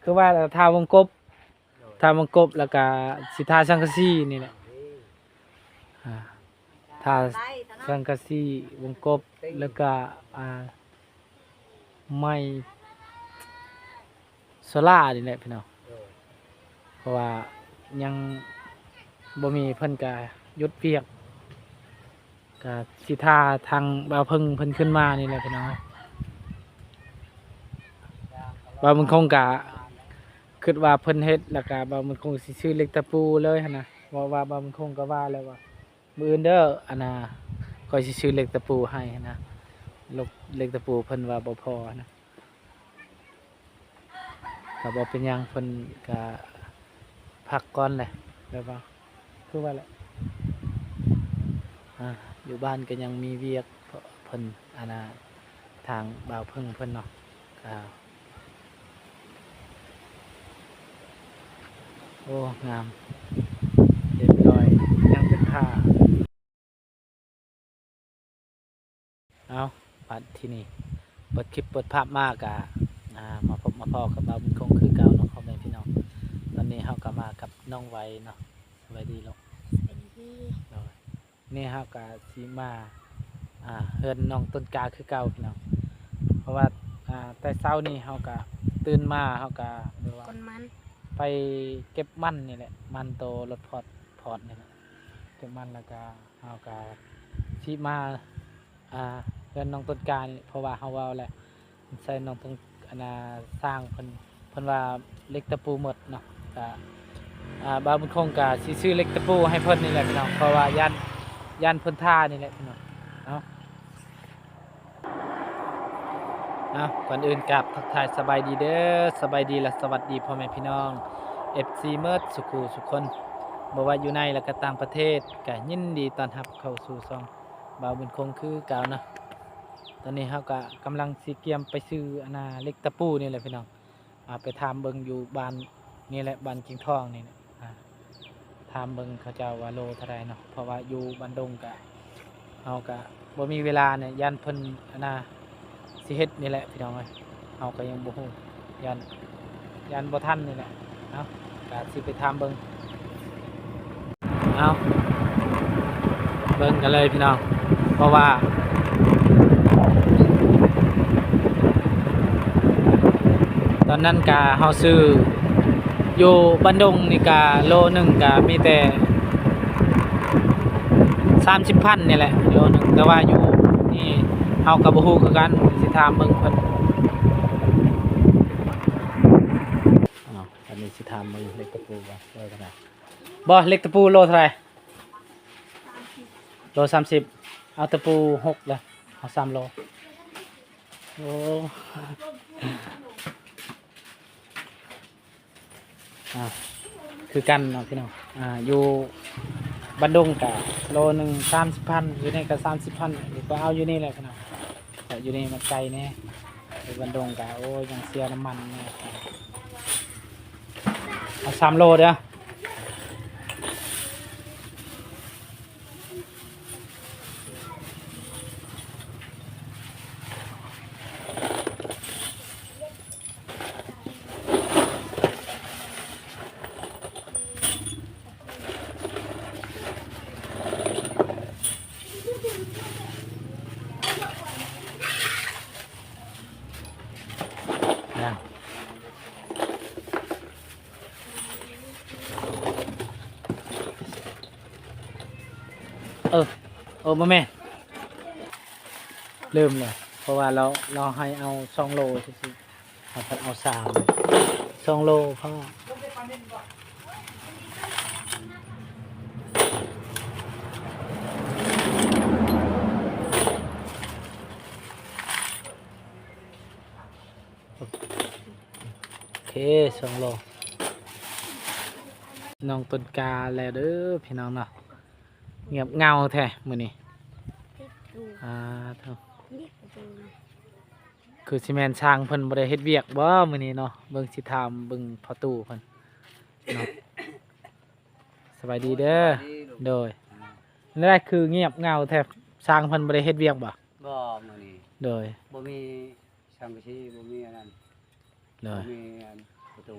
ຄືວ່າທາວົງກົບ ໂດຍ ທາວົງກົບ ແລ້ວກະຊິທາສັງກະສີນີ້ແຫຼະ ອ່າ ທາສັງກະສີວົງກົບ ແລ້ວກະ ອ່າ ໄມ້ໂຊລານີ້ແຫຼະພີ່ນ້ອງ ໂດຍ ເພາະວ່າຍັງບໍ່ມີ ເພິ່ນກະຢຸດວຽກ ກະຊິຖ້າທາງບ່າວເພິ່ງເພິ່ນຂຶ້ນມານີ້ແຫຼະພີ່ນ້ອງ. ບ່າວບຸນຄົງກະຄິດວ່າເພິ່ນເຮັດ ແລ້ວກະບ່າວບຸນຄົງຊິຊື້ເຫຼັກຕະປູເລີຍຫັ້ນນະ. ເວົ້າວ່າບ່າວບຸນຄົງກະວ່າແລ້ວວ່າ ມື້ອື່ນເດີ ອັນນ່າ ຂ້ອຍຊິຊື້ເຫຼັກຕະປູໃຫ້ຫັ້ນນະ. ເຫຼັກຕະປູເພິ່ນວ່າບໍ່ພໍຫັ້ນນະ. ກະບໍ່ເປັນຫຍັງ ເພິ່ນກະພັກກ່ອນແຫຼະ ແບບວ່າ ຄືວ່າແຫຼະ ອ່າ ຢູ່ບ້ານກະຍັງມີວຽກ ເພິ່ນ ອັນນ່າ ທາງບ່າວເພິ່ງເພິ່ນເນາະ ກະ ໂອ້ ງາມ ຮຽບຮ້ອຍ ຍັງເປັນຜ້າ. ເອົາ ບັດທີນີ້ເປີດຄລິບເປີດພາບມາກະ ອ່າ ມາພົບມາພໍ້ກັບບ່າວບຸນຄົງຄືເກົ່າເນາະ ພໍ່ແມ່ພີ່ນ້ອງ. ຕອນນີ້ເຮົາກະມາກັບນ້ອງໄວເນາະ. ສະບາຍດີລູກ. ສະບາຍດີ. ໂດຍ ນີ້ເຮົາກະຊິມາ ອ່າ ເຮືອນນ້ອງຕົ້ນກາຄືເກົ່າພີ່ນ້ອງ. ເພາະວ່າ ອ່າ ແຕ່ເຊົ້ານີ້ເຮົາກະຕື່ນມາ ເຮົາກະແບບວ່າ ກົນມັນ ໄປເກັບມັນນີ້ແຫຼະ ມັນໂຕລົດພອດ ພອດນີ້ແຫຼະ ເກັບມັນ ແລ້ວກະ ເຮົາກະຊິມາ ອ່າ ເຮືອນນ້ອງຕົ້ນການີ້ ເພາະວ່າເຮົາເວົ້າແລ້ວ ໃສ່ນ້ອງຕົ້ນ ອັນນ່າ ຊ່າງເພິ່ນ ເພິ່ນວ່າເຫຼັກຕະປູໝົດເນາະ. ກະ ອ່າ ບ່າວບຸນຄົງກະຊິຊື້ເຫຼັກຕະປູໃຫ້ເພິ່ນນີ້ແຫຼະພີ່ນ້ອງ ເພາະວ່າຢ້ານ ຢ້ານເພິ່ນຖ້ານີ້ແຫຼະພີ່ນ້ອງ. ເອົາ ເອົາ ກ່ອນອື່ນກາບທັກທາຍສະບາຍດີເດີ ສະບາຍດີແລະສະຫວັດດີພໍ່ແມ່ພີ່ນ້ອງ ເອັຟຊີ ໝົດສູ່ຄູ່ສູ່ຄົນ ບໍ່ວ່າຢູ່ໃນແລະກະຕ່າງປະເທດ ກະຍິນດີຕ້ອນຮັບເຂົ້າສູ່ຊ່ອງ ບ່າວບຸນຄົງຄືເກົ່າເນາະ. ຕອນນີ້ເຮົາກະກຳລັງຊິກຽມໄປຊື້ ອັນນ່າ ເຫຼັກຕະປູນີ້ແຫຼະພີ່ນ້ອງ. ອ່າ ໄປຖາມເບິ່ງຢູ່ບ້ານນີ້ແຫຼະ ບ້ານກິ່ງທອງນີ້ແຫຼະ ອ່າ ຖາມເບິ່ງເຂົາເຈົ້າວ່າໂລເທົ່າໃດເນາະ. ເພາະວ່າຢູ່ບ້ານດົງກະ ເຮົາກະບໍ່ມີເວລານີ້ ຢ້ານເພິ່ນ ອັນນ່າ ຊິເຮັດນີ້ແຫຼະພີ່ນ້ອງເອີຍ. ເຮົາກະຍັງບໍ່ຮູ້ ຢ້ານ ຢ້ານບໍ່ທັນນີ້ແຫຼະ. ເອົາ ກະຊິໄປຖາມເບິ່ງ ເອົາ ເບິ່ງກັນເລີຍພີ່ນ້ອງ ເພາະວ່າ ຕອນນັ້ນກະເຮົາຊື້ ຢູ່ບ້ານດົງນີ້ກະໂລໜຶ່ງກະມີແຕ່ສາມສິບພັນນີ້ແຫຼະ ໂລໜຶ່ງ ແຕ່ວ່າຢູ່ນີ້ເຮົາກະບໍ່ຮູ້ຄືກັນ ຊິຖາມເບິ່ງເພິ່ນ. ເອົາ ອັນນີ້ຊິຖາມເບິ່ງເຫຼັກຕະປູວ່າເທົ່າໃດ. ບໍ່ ເຫຼັກຕະປູໂລເທົ່າໃດ? ໂລສາມສິບ ເອົາຕະປູຫົກເດີ ເອົາສາມໂລ. ໂອ້ ອ່າ ຄືກັນເນາະພີ່ນ້ອງ. ອ່າ ຢູ່ບ້ານດົງກະໂລໜຶ່ງສາມສິບພັນ ຢູ່ນີ້ກະສາມສິບພັນ ກະເອົາຢູ່ນີ້ແຫຼະພີ່ນ້ອງ. ເພາະຢູ່ນີ້ມັນໄກແດ່ ຢູ່ບ້ານດົງກະ ໂອ້ຍ ຍັງເສຍນ້ຳມັນແດ່. ເອົາສາມໂລເດີ. ເອີ ເອີ ບໍ່ແມ່ນ ລືມແລ້ວ ເພາະວ່າລາວ ລາວໃຫ້ເອົາສອງໂລຊື່ໆ ເຮົາພັດເອົາສາມ ສອງໂລພໍ. ໂອເຄ ສອງໂລ ນ້ອງຕົ້ນກາແລ້ວເດີພີ່ນ້ອງເນາະ. ງຽບເຫງົາແທ້ມື້ນີ້ ອ່າ ໂທ້ ຄືຊິແມ່ນຊ່າງເພິ່ນບໍ່ໄດ້ເຮັດວຽກບໍ່ມື້ນີ້ເນາະ. ເບິ່ງ ຊິຖາມເບິ່ງພໍ່ຕູ້ເພິ່ນເນາະ. ສະບາຍດີເດີ. ສະບາຍດີລູກ. ໂດຍ ແນວໃດຄືງຽບເຫງົາແທ້ ຊ່າງເພິ່ນບໍ່ໄດ້ເຮັດວຽກບໍ່? ບໍ່ ມື້ນີ້ ໂດຍ ບໍ່ມີສັງກະສີ ບໍ່ມີອັນນັ້ນ ໂດຍ ບໍ່ມີອັນປະຕູ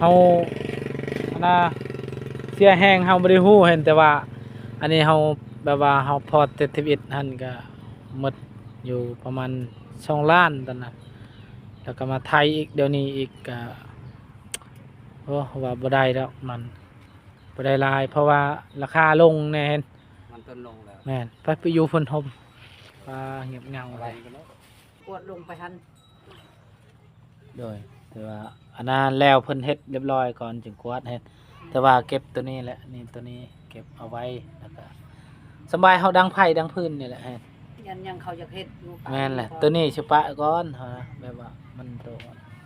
ເຮົາ ອັນນ່າ ເສຍແຮງເຮົາບໍ່ໄດ້ຮູ້ ເຫັນແຕ່ວ່າ ອັນນີ້ເຮົາແບບວ່າເຮົາພໍ້ເຈັດສິບເອັດຫັ້ນ ກະໝົດຢູ່ປະມານສອງລ້ານຕອນນັ້ນ ແລ້ວກະມາໄຖອີກ ດຽວນີ້ອີກກະ ໂອ້ ວ່າບໍ່ໄດ້ດອກ ມັນບໍ່ໄດ້ຫຼາຍ ເພາະວ່າລາຄາລົງແດ່ ເຫັນ ມັນຕົ້ນລົງແລ້ວ ແມ່ນ ໄປ ໄປຢູ່ພຸ້ນຮົ່ມ ປາ ງຽບເຫງົາ ເອົາໄວ້ນີ້ກໍໄດ້ ກວດລົງໄປຫັ້ນ ໂດຍ ແຕ່ວ່າອັນນັ້ນແລ້ວ ເພິ່ນເຮັດລຽບຮ້ອຍກ່ອນຈຶ່ງກວດເຮັດ ແຕ່ວ່າເກັບໂຕນີ້ແຫຼະ ນີ້ໂຕນີ້ເກັບເອົາໄວ້ ແລ້ວກະສຳບາຍເຮົາດັງໄຟດັງຟືນນີ້ແຫຼະ ຍັນຍັງເຂົາຢາກເຮັດຢູ່ ແມ່ນແຫຼະ ໂຕນີ້ຊິປະກ່ອນ ເຮົານະ ແບບວ່າມັນໂຕ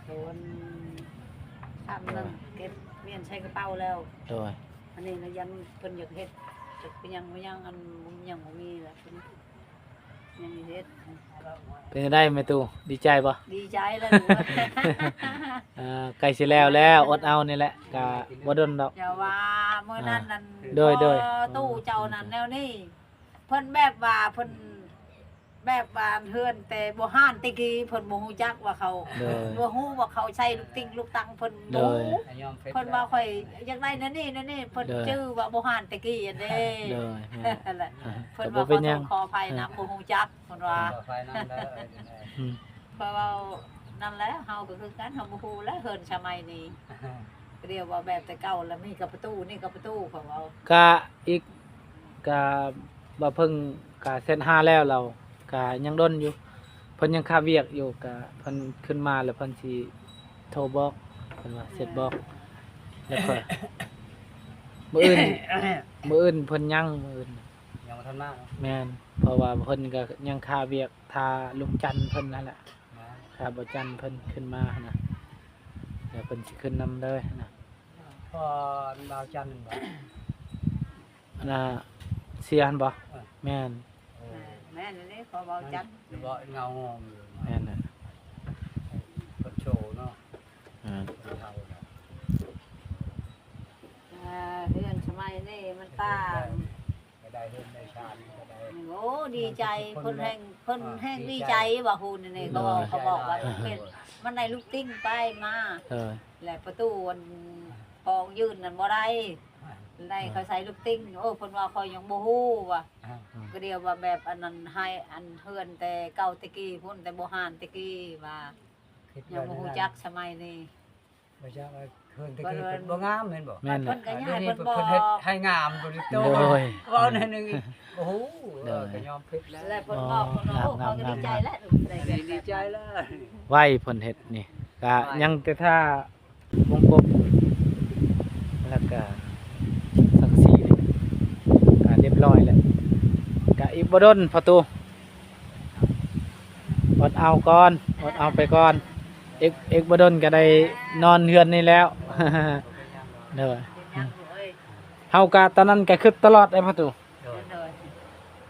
ໂຕອັນ ຊ້ຳນັ້ນເກັບມ້ຽນໃສ່ກະເປົາແລ້ວ ໂດຍ ອັນນີ້ນະ ຍັນເພິ່ນຢາກເຮັດ ຈັກເປັນຫຍັງບໍ່ຍັງ ອັນຍັງບໍ່ມີລະ ເພິ່ນ ຍັງເຮັດ ເປັນຈັ່ງໃດແມ່ຕູ້ ດີໃຈບໍ່? ດີໃຈແລ້ວລູກເອີຍ ອ່າ ໃກ້ຊິແລ້ວແລ້ວ ອົດເອົານີ້ແຫຼະ ກະບໍ່ດົນດອກ ຢ່າວ່າມື້ນັ້ນນັ້ນ ໂດຍ ໂດຍ ພໍ່ຕູ້ເຈົ້ານັ້ນແນວນີ້ ເພິ່ນແບບວ່າເພິ່ນ ແບບວ່າເຮືອນແຕ່ບູຮານແຕ່ກີ້ ເພິ່ນບໍ່ຮູ້ຈັກວ່າເຂົາ ໂດຍ ບໍ່ຮູ້ວ່າເຂົາໃຊ້ລູກຕິ່ງລູກຕັງ ເພິ່ນ ໂດຍ ບໍ່ຮູ້ ເພິ່ນວ່າຂ້ອຍຢາກໄດ້ແນວນີ້ແນວນີ້ ເພິ່ນ ໂດຍ ຈື່ວ່າບູຮານແຕ່ກີ້ຫັ້ນເດ້ ໂດຍ ແມ່ນ ຫັ້ນແຫຼະ ເພິ່ນວ່າ ກໍບໍ່ເປັນຫຍັງ ຂໍໂທດຂໍອະໄພນຳ ອ່າ ບໍ່ຮູ້ຈັກ ເພິ່ນວ່າ ຂໍໂທດຂໍອະໄພນຳເດີ ອືມ ເພາະວ່ານັ້ນແຫຼະ ເຮົາກໍຄືກັນ ເຮົາບໍ່ຮູ້ແຫຼະ ເຮືອນສະໄໝນີ້ ກໍດຽວວ່າແບບແຕ່ເກົ່າ ແລ້ວມີກະປະຕູ ນີ້ກະປະຕູ ເຂົາເວົ້າ ກະອີກ ກະບ່າວເພິ່ງກະເຊັດຫາແລ້ວ ລາວກະຍັງດົນຢູ່ ເພິ່ນຍັງຄາວຽກຢູ່ ກະເພິ່ນຂຶ້ນມາແລ້ວເພິ່ນຊິໂທບອກ ເພິ່ນວ່າເຊັດບອກ ແລ້ວຄ່ອຍ ມື້ອື່ນ ມື້ອື່ນເພິ່ນຍັງ ມື້ອື່ນ ຍັງບໍ່ທັນມາເນາະ ແມ່ນ ເພາະວ່າເພິ່ນກະຍັງຄາວຽກ ຖ້າລຸງຈັນເພິ່ນຫັ້ນແຫຼະ ຖ້າບ່າວຈັນເພິ່ນຂຶ້ນມາຫັ້ນນະ ແລ້ວເພິ່ນຊິຂຶ້ນນຳເລີຍຫັ້ນນະ ພໍ່ບ່າວຈັນບໍ່? ອັນນ່າ ເສຍຫັ້ນບໍ່? ເອີ ແມ່ນ ແມ່ນແຫຼະ ພໍ່ບ່າວຈັນ ບໍ່ເງົາງອມຢູ່ ແມ່ນແຫຼະ ເພິ່ນໂຊເນາະ ອ່າ ເພິ່ນເຖົ້າແລ້ວ ອ່າ ເຮືອນສະໄໝນີ້ມັນຕ່າງ ກໍໄດ້ເຮືອນໄດ້ຊານກໍໄດ້ ໂອ້ ດີໃຈ ເພິ່ນແຮງ ເພິ່ນແຮງດີໃຈວ່າ ຮູ້ແນວນີ້ ກໍເວົ້າ ເຂົາບອກວ່າເປັນ ມັນໄດ້ລູກຕິ່ງໄປມາ ເອີ ແລະປະຕູອັນປອງຍື່ນນັ້ນບໍ່ໄດ້ ໄດ້ເຂົາໃສ່ລູກຕິ່ງ ໂອ້ ເພິ່ນວ່າ ຂ້ອຍຍັງບໍ່ຮູ້ວ່າ ກໍດຽວວ່າແບບອັນນັ້ນ ໃຫ້ອັນເຮືອນແຕ່ເກົ່າແຕ່ກີ້ພຸ້ນ ແຕ່ບູຮານແຕ່ກີ້ວ່າ ຍັງບໍ່ຮູ້ຈັກສະໄໝນີ້ ບໍ່ຈັກວ່າເຮືອນແຕ່ກີ້ເພິ່ນບໍ່ງາມແມ່ນບໍ່? ແມ່ນແຫຼະ ເພິ່ນກໍຍ້າຍ ດຽວນີ້ ເພິ່ນບອກ ເພິ່ນເຮັດໃຫ້ງາມກວ່ານີ້ໂຕ ໂດຍ ເວົ້າແນວໜຶ່ງ ໂອ້ໂຫ ເອີ ກໍຍອມຜິດແລ້ວ ແລ້ວເພິ່ນບອກ ເພິ່ນວ່າ ໂອ້ ເຂົາກໍດີໃຈແລ້ວ ດີໃຈແລ້ວ ໄວເພິ່ນເຮັດນີ້ ກະຍັງແຕ່ຖ້າ ວົງກົບ ແລ້ວກະສັງກະສີນີ້ກະລຽບຮ້ອຍແລ້ວ ກະອີກບໍ່ດົນພໍ່ຕູ້ ອົດເອົາກ່ອນ ອົດເອົາໄປກ່ອນ ອີກ ອີກບໍ່ດົນກະໄດ້ນອນເຮືອນນີ້ແລ້ວ ໂດຍ ເຮົາກະຕອນນັ້ນກະຄຶດຕະຫຼອດເດ້ພໍ່ຕູ້ ໂດຍ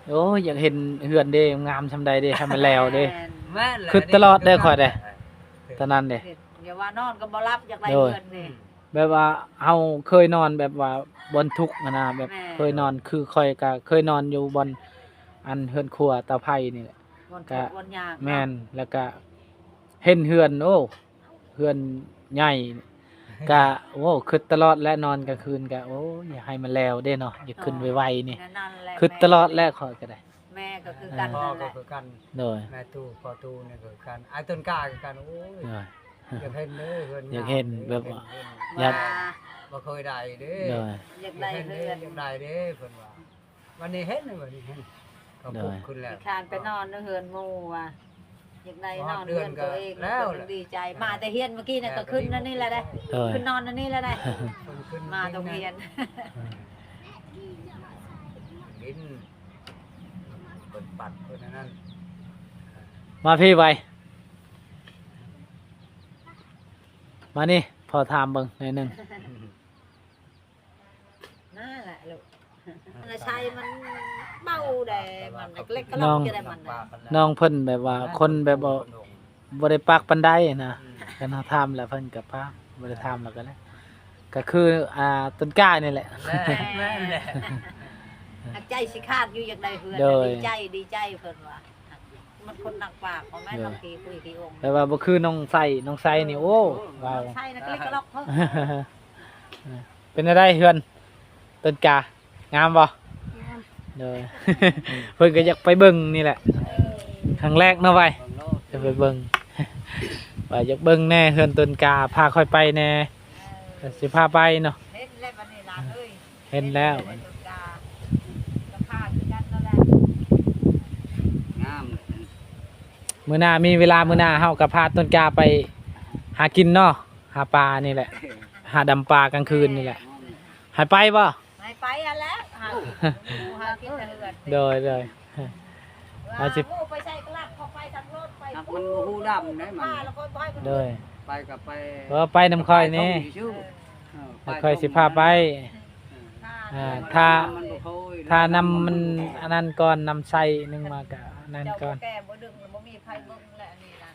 ໂອ້ຍ ຢາກເຫັນເຮືອນເດ້ ງາມຊ່ຳໃດເດ້ ໃຫ້ມັນແລ້ວເດ້ ແມ່ນ ແມ່ນແຫຼະ ຄິດຕະຫຼອດເດ້ຂ້ອຍເດ້ ຕອນນັ້ນເດ້ ຢ່າວ່ານອນກໍບໍ່ຫຼັບ ຢາກໄດ້ ໂດຍ ເຮືອນນີ້ ແບບວ່າເຮົາເຄີຍນອນແບບວ່າບ່ອນທຸກຫັ້ນນະ ແບບ ແມ່ນ ເຄີຍນອນ ຄືຂ້ອຍກໍເຄີຍນອນຢູ່ບ່ອນ ອັນ ເຮືອນຄົວເຕົາໄຟນີ້ແຫຼະ ບ່ອນທຸກ ກໍ ບ່ອນຍາກເນາະ ແມ່ນ ແລ້ວກໍເຫັນເຮືອນ ໂອ້ ເຮືອນໃຫຍ່ ກະ ໂອ້ ຄິດຕະຫຼອດແຫຼະ ນອນກາງຄືນກະ ໂອ້ ຢາກໃຫ້ມັນແລ້ວເດ້ເນາະ ຢາກຂຶ້ນໄວໆນີ້ ແມ່ນນັ້ນແຫຼະ ຄິດຕະຫຼອດແຫຼະ ແມ່ ຂ້ອຍກໍໄດ້ ແມ່ກໍຄືກັນ ອ່າ ພໍ່ກໍຄືກັນ ໂດຍ ແມ່ຕູ້ ພໍ່ຕູ້ນີ້ກໍຄືກັນ ອ້າຍຕົ້ນກ້າຄືກັນ ໂອ້ຍ ໂດຍ ຢາກເຫັນເດີເຮືອນ ຢາກເຫັນ ງາມເດີ ແບບວ່າ ເຫັນ ເຫັນ ຢາກ ວ່າບໍ່ເຄີຍໄດ້ເດ້ ໂດຍ ຢາກໄດ້ເຮືອນ ຢາກໄດ້ເດ້ ເພິ່ນວ່າ ວັນນີ້ເຫັນ ວັນນີ້ເຫັນ ເຂົາ ໂດຍ ປຸກຂຶ້ນແລ້ວ ຂີ້ຄ້ານໄປນອນໃນເຮືອນໝູ່ວ່າ ຢາກໄດ້ນອນເຮືອນຕົວເອງ ເພິ່ນດີໃຈ ມາແຕ່ຮຽນມື້ກີ້ນີ້ກໍຂຶ້ນອັນນີ້ແຫຼະເດ້ ໂດຍ ຂຶ້ນນອນອັນນີ້ແຫຼະເດ້ ເພິ່ນຂຶ້ນ ມາໂຮງຮຽນ ດິນ ເພິ່ນປັດເພິ່ນອັນນັ້ນ ມາພີ້ໄວ ມານີ້ ພໍ່ຖາມເບິ່ງໜ້ອຍໜຶ່ງ. ນັ້ນແຫຼະລູກ ລະໄຊມັນເບົາແດ່ ມັນເລັກໆ ກໍລັກ ນ້ອງ ຈະໄດ້ມັນ ນ້ອງເພິ່ນແບບວ່າ ຄົນແບບວ່າ ບໍ່ໄດ້ປາກປານໃດນະ ອືມ ຄັນເຮົາຖາມແລ້ວເພິ່ນກໍປາກ ບໍ່ໄດ້ຖາມແລ້ວກໍແລ້ວ ກໍຄື ອ່າ ຕົ້ນກ້ານີ້ແຫຼະ ແມ່ນແຫຼະ ໃຈຊິຂາດຢູ່ ຢາກໄດ້ເຮືອນ ໂດຍ ດີໃຈ ດີໃຈເພິ່ນວ່າ ມັນຄົນໜັກປາກ ບໍ່ແມ່ນ ໂດຍ ນ້ອງຂີ້ຄຸຍຂີ້ອົງ ແຕ່ວ່າບໍ່ຄືນ້ອງໄຊ ນ້ອງໄຊນີ້ ໂອ້ ເອີ ວ້າວ ນ້ອງໄຊນະ ເກລັກກະລັອກເພິ່ນ ເປັນຈັ່ງໃດເຮືອນຕົ້ນກາ ງາມບໍ່? ງາມ ໂດຍ ເພິ່ນກໍຢາກໄປເບິ່ງນີ້ແຫຼະ ເອີ ຄັ້ງແລກເນາະ ໄວ ເບິ່ງໂລດ ຈະໄປເບິ່ງ ວ່າຢາກເບິ່ງແດ່ເຮືອນຕົ້ນກາ ພາຂ້ອຍໄປແດ່ ເອີ ກໍຊິພາໄປເນາະ ເຫັນແລ້ວບັດນີ້ຫຼານເອີຍ ເຫັນແລ້ວ ເຫັນແລ້ວ ງາມ ມື້ໜ້າມີເວລາ ມື້ໜ້າເຮົາກໍພາຕົ້ນກາໄປຫາກິນເນາະ ຫາປານີ້ແຫຼະ ຫາດຳປາກາງຄືນນີ້ແຫຼະ ໃຫ້ໄປບໍ່? ໃຫ້ໄປຫັ້ນແຫຼະ ຫາ ຫາກິນແຕ່ເຮືອນ ໂດຍ ໂດຍ ວ່າ ວ່າຊິ ໝູ່ໄປໃສກໍລັກເຂົາໄປທາງລົດໄປ ມັນບໍ່ຮູ້ດຳເດ້ມັນ ໂດຍ ໄປກໍໄປ ເອີ ໄປນຳຂ້ອຍນີ້ ເອີ ຂ້ອຍຊິພາໄປ ເອີ ອ່າ ຖ້າ ຖ້ານຳມັນອັນນັ້ນກ່ອນ ນຳໃຊ້ໜຶ່ງມາກະອັນນັ້ນກ່ອນ ເຈົ້າບໍ່ແກ່ບໍ່ດຶງ ບໍ່ມີໃຜເບິ່ງແຫຼະ ອັນນີ້ນະ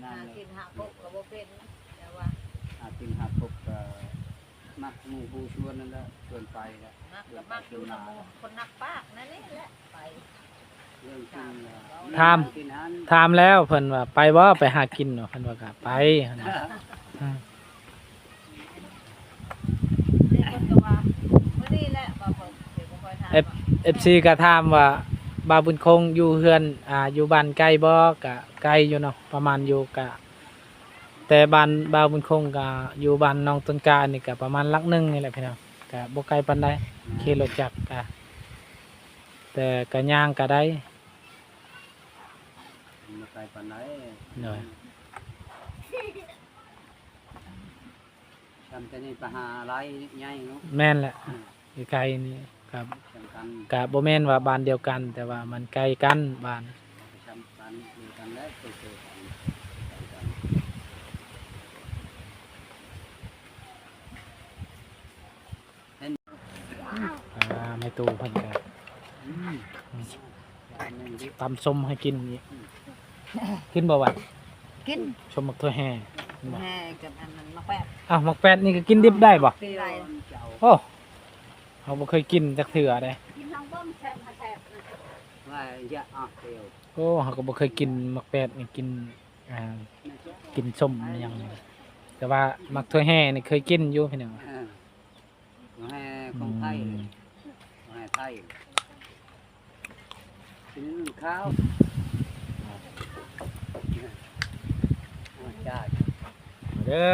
ຫາກິນຫາກົບກໍບໍ່ເປັນ ແຕ່ວ່າ ຫາກິນຫາກົບກໍມັກໝູ່ຜູ້ຊວນນັ້ນແຫຼະ ຊວນໄປແຫຼະ ມັກກໍມັກຢູ່ນຳໝູ່ຄົນໜັກປາກນັ້ນແຫຼະ ໄປ ຖາມ ຖາມແລ້ວເພິ່ນວ່າໄປບໍ່ ໄປຫາກິນເນາະ ເພິ່ນວ່າກໍໄປຫັ້ນນະ ເອັຟ ເອັຟຊີກໍຖາມວ່າ ບ່າວບຸນຄົງຢູ່ເຮືອນ ອ່າ ຢູ່ບ້ານໄກບໍ່? ກະໄກຢູ່ເນາະ ປະມານຢູ່ກະ ແຕ່ບ້ານບ່າວບຸນຄົງກະຢູ່ບ້ານໜອງຕົ້ນການີ້ກະປະມານຫຼັກໜຶ່ງນີ້ແຫຼະພີ່ນ້ອງ ກະບໍ່ໄກປານໃດ ຂີ່ລົດຈັກກະ ແຕ່ກະຍ່າງກະໄດ້ ບໍ່ໄກປານໃດ ໂດຍ ຊ່ຳແຕ່ນີ້ໄປຫາໄລໃຫຍ່ເນາະ ແມ່ນແຫຼະ ອືມ ຢູ່ໄກນີ້ ກະ ຊ່ຳກັນ ກະບໍ່ແມ່ນວ່າບ້ານດຽວກັນ ແຕ່ວ່າມັນໃກ້ກັນບ້ານ ຊ່ຳກັນດຽວກັນແຫຼະ ເຄີຍເຈີກັນ ໃກ້ກັນ ເຫັນ ອ່າ ແມ່ຕູ້ເພິ່ນກະ ອືມ ຕຳສົ້ມໃຫ້ກິນອີກ ກິນບໍ່ຫວານ? ກິນ ສົ້ມໝາກຖົ່ວແຮ່ ແຮ່ກັບອັນນັ້ນໝາກແປດ ອ້າວ ໝາກແປດນີ້ກໍກິນດິບໄດ້ບໍ່? ໄດ້ ໂອ້ ເຮົາບໍ່ເຄີຍກິນຈັກເທື່ອເດ້ ກິນລອງເບິ່ງແຊບ ແຊບນະ ວ່າຢ່າອອກດຽວ ໂອ້ ເຮົາກໍບໍ່ເຄີຍກິນໝາກແປດນີ້ ກິນ ອ່າ ກິນສົ້ມຫຍັງ ແຕ່ວ່າໝາກຖົ່ວແຮ່ນີ້ເຄີຍກິນຢູ່ພີ່ນ້ອງ ເອີ ແຮ່ຂອງໄທ ອືມ ແຮ່ໄທ ກິນຂາວ ອືມ ຈ້າ ເດີ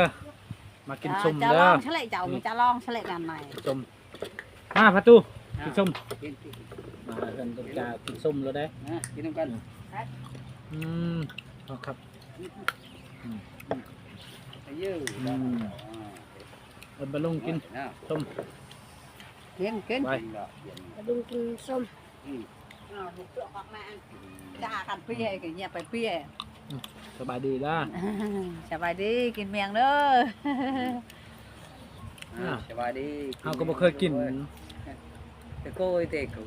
ມາກິນສົ້ມເດີ ຈະລອງຊະແຫຼະ ເຈົ້າ ຈະລອງຊະແຫຼະ ອັນໃໝ່ ສົ້ມ ມາ ປະຕູ ກິນສົ້ມ ມາເຮືອນຕົ້ນກາກິນສົ້ມແລ້ວເດ້ ກິນນຳກັນ ອືມ ເອົາຄັບ ອືມ ອືມ ເອີ້ນປາລຸງກິນສົ້ມ ກິນ ກິນ ປາລຸງກິນສົ້ມ ອືມ ຈະຫາກັນເປຍ ເປັນຫຍັງໄປເປຍ ອືມ ສະບາຍດີເດີ ສະບາຍດີ ກິນໝ້ຽງເດີ ອ່າ ສະບາຍດີ ເຮົາກໍບໍ່ເຄີຍກິນ ແຕ່ໂກຍແຕ່ກູ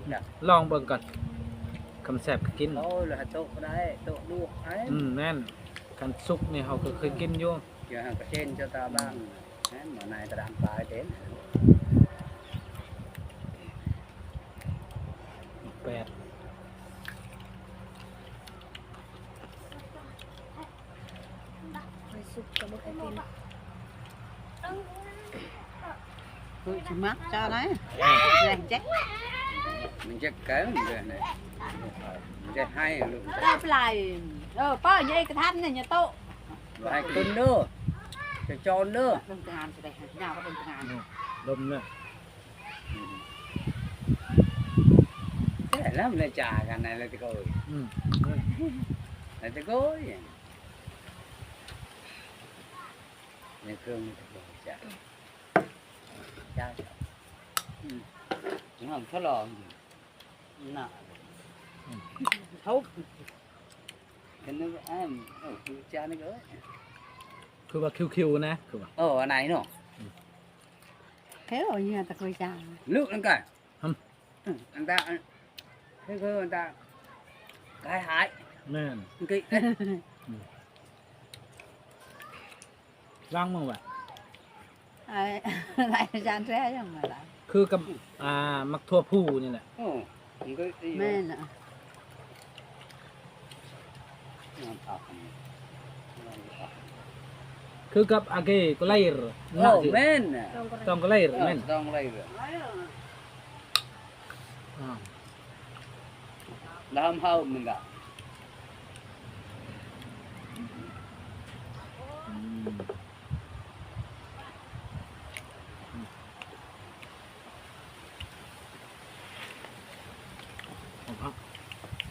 ລອງເບິ່ງກ່ອນ ຄຳແຊບກໍກິນ. ໂອ້ຍ ແລ້ວໃຫ້ໂຕະກໍໄດ້ ໂຕະລວກໃຫ້. ອືມ ແມ່ນ. ຄັນສຸກນີ້ເຮົາກໍເຄີຍກິນຢູ່. ເຈົ້າຫາກະເຊັນເຈົ້າຕາບ້າງ ແມ່ນບໍ່? ນາຍຕະດານປາຍເຕັນ. ແປດ. ຂ້ອຍສຸກກໍບໍ່ຄ່ອຍກິນ. ເອີ ຊິມັກເຈົ້າໄດ໋ ແລງແຈກ ມັນແຈກກັນເດີນະ ມັນຈະໃຫ້ລູກ ເອີ ປາຍ ເອີ ປ້າ ຍາຍກະທັນນີ້ ຍາໂຕ ບໍ່ໃຫ້ກິນເດີ ຈະຈອນເດີ. ລົມທະຫານຊິໄດ້ຍາວກວ່າລົມທະຫານ ລົມເນາະ. ແຕ່ລະມັນຈາກັນນະ ລະຕະໂກຍ ອືມ ລະຕະໂກຍ. ໃນເຄື່ອງມັນກໍບໍ່ຈັກ ຈັກ ອືມ ຫ້ອງທະລອງນະ ອືມ ເຮົາ ເຫັນແລ້ວ ອ້າ ເອີ ຈານນີ້ກໍ ຄືວ່າຄິວໆນະ ຄືວ່າ ເອີ ອັນໃດເນາະ ອືມ ເຂົາເອົາເຫຍື່ອຕະກຸຍຈາ ລຶກນັ້ນກະ ຫຶ ອັນຕາ ອັນ ຄື ຄືອັນຕາ ກາຍຫາຍ ແມ່ນ ມັນຄື ອືມ ລາງມືໄວ້ ອາ ອາຈານແທ້ຍັງມາລາງ ຄືກັບ ອ່າ ໝາກຖົ່ວພູນີ້ແຫຼະ ໂອ້ ມັນກໍ ແມ່ນ ຄືກັບອາເກໂກໄລ ໂອ້ ແມ່ນ ຕອງໂກໄລ ແມ່ນ ຕອງໂກໄລ ອ່າ ລຳເຮົາມັນກະ ອືມ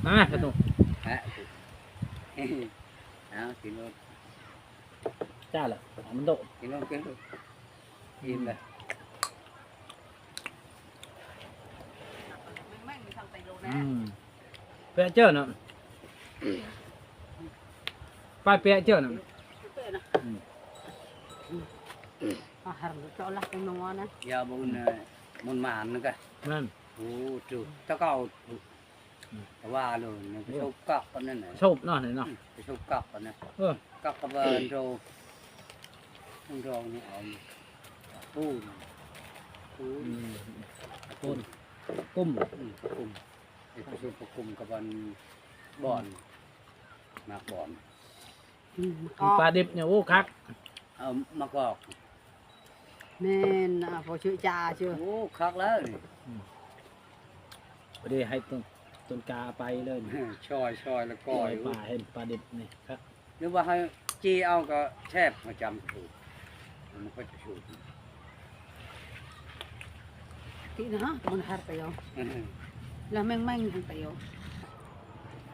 ມາ ປະຕູ ເອົາ ກິນໂລດ ຈ້າລະ ເອົາມັນໂດ ກິນໂລດ ກິນໂລດ ອີ່ມລະ ອືມ ແປະເຈີນະ ປາຍແປະເຈີນະ ອືມ ອາຫານເຈາະລະ ເປັນໜໍນະ ຢາບຸນ ເອີ ມົນມານນະກະ ແມ່ນ ໂອ້ ຈຸ ຕະເກົາ ອືມ ແຕ່ວ່າໂລນ ໂອ້ ໄປຊຸບກັກປານນັ້ນນະ ຊຸບເນາະ ນີ້ເນາະ ອືມ ໄປຊຸບກັກປານນັ້ນ ເອີ ກັກກະບານໂຕ ໂຕນີ້ເອົາ ປູນ ປູນ ອືມ ປູນ ກຸ້ມ ອືມ ກຸ້ມ ໄປຊຸບປາກຸ້ມກັບອັນ ອືມ ບ່ອນ ໝາກບ່ອນ ອືມ ປາດິບນີ້ ໂອ້ ຄັກ ເອົາມາກອກ ແມ່ນ ອ່າ ພໍຊື່ຈາຊື່ ໂອ້ ຄັກແລ້ວນີ້ ອືມ ພໍດີໃຫ້ຕົ້ນ ຕົ້ນກາໄປເລີຍ ຊ່ອຍ ຊ່ອຍລະກ້ອຍ ຊ່ອຍປາ ເຫັນປາດິບນີ້ຄັກ ຫຼືວ່າໃຫ້ຈີ່ເອົາກໍແຊບ ເຮົາຈຳຖືກ ມັນກໍຈະສູດ ຕິນະ ມັນຫັດໄປເອົາ ອືມ ລະແມ່ງໆຫັດໄປເອົາ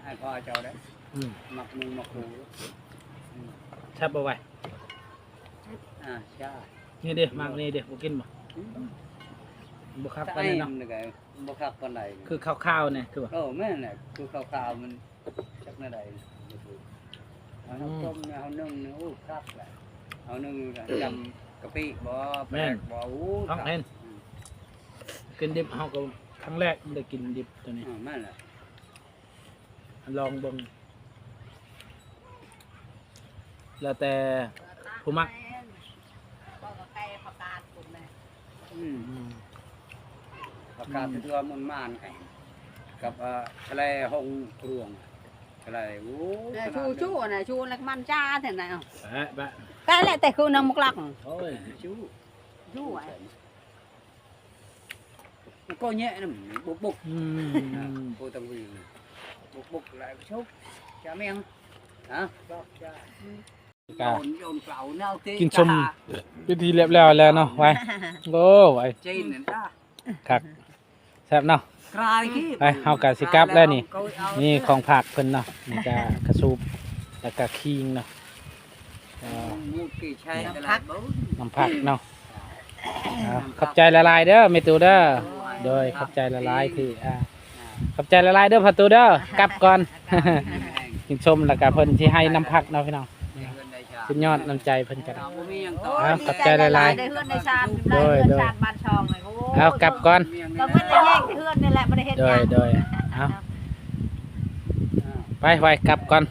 ໃຫ້ພໍ່ເຈົ້າໄດ້ ອືມ ມັກມຸງມັກຄູ ອືມ ແຊບບໍ່ໄວ? ອ່າ ຈ້າ ນີ້ເດ້ ໝາກນີ້ເດ້ ບໍ່ກິນບໍ່? ອືມ ບໍ່ຄັກປານໃດເນາະ ບໍ່ຄັກປານໃດ ຄືຂາວໆແນ່ ຄືວ່າ ເອີ ແມ່ນແຫຼະ ຄືຂາວໆມັນ ຈັກແນວໃດ ເຮົາຕົ້ມ ເຮົາໜຶ້ງນີ້ ໂອ້ ຄັກແຫຼະ ເຮົາໜຶ້ງຈຳກະປິບໍ່ ແປກບໍ່ ໂອ້ ຄັກ ອືມ ກິນດິບ ເຮົາກໍຄັ້ງແລກໄດ້ກິນດິບໂຕນີ້ ອືມ ແມ່ນແຫຼະ ລອງເບິ່ງ ແລ້ວແຕ່ຜູ້ມັກ ອືມ ອືມ ປະກາດ ອືມ ເທື່ອມົນມານ ກັບ ເອີ ທະເລຫົງກລວງ ທະເລ ໂອ້ ແຕ່ ຂະໜາດ ຊູໆ ນັ້ນ ຊູແລ້ວມັນຈ້າແທ້ນະ ແປະ ແປະ ແຕ່ແຫຼະ ແຕ່ຄືນຳໝາກລັກ ໂອ້ຍ ຊູ ຊູໄວ້ ກໍແຍະນຳ ບຸກໆ ອືມ ອ່າ ບໍ່ຕ້ອງວິງ ບຸກໆ ແລ້ວຊຸບ ຈາແມງ ຮະ ຈອກ ຈາ ອືມ ກະ ໂຍນ ໂຍນເປົ່າແນວເຕະ ກິນຊົມ ຈາ ເປັນທີ່ລຽບລ້ອຍແລ້ວເນາະ ໄວ ໂອ້ ໄວ ຈີນນັ້ນ ຄັກ ແຊບເນາະ ໄປ ເຮົາກະຊິກັບແລ້ວນີ້ ມີຂອງຝາກເພິ່ນເນາະ ມີກະກະສູບ ແລ້ວກະຄີງເນາະ ນ້ຳຜັກ ນ້ຳຜັກເນາະ ເອົາ ຂອບໃຈຫຼາຍໆເດີແມ່ຕູ້ເດີ ໂດຍ ຂອບໃຈຫຼາຍໆທີ່ ອ່າ ຂອບໃຈຫຼາຍໆເດີພໍ່ຕູ້ເດີ ກັບກ່ອນ ກິນຊົມ ແລ້ວກະເພິ່ນຊິໃຫ້ນ້ຳຜັກເນາະພີ່ນ້ອງ ສຸດຍອດນ້ຳໃຈເພິ່ນກັນ ເອົາ ຂອບໃຈຫຼາຍໆ ໄດ້ເຮືອນໄດ້ຊານ ໂດຍ ເຮືອນຊານ ໂດຍ ບ້ານຊ່ອງເລີຍ ໂອ້ຍ ເອົາ ກັບກ່ອນ ກໍເພິ່ນໄດ້ແຍກເຮືອນນີ້ແຫຼະ ບໍ່ໄດ້ເຮັດ ໂດຍ ຫຍັງ ໂດຍ ເອົາ ໄປໄວກັບກ່ອນ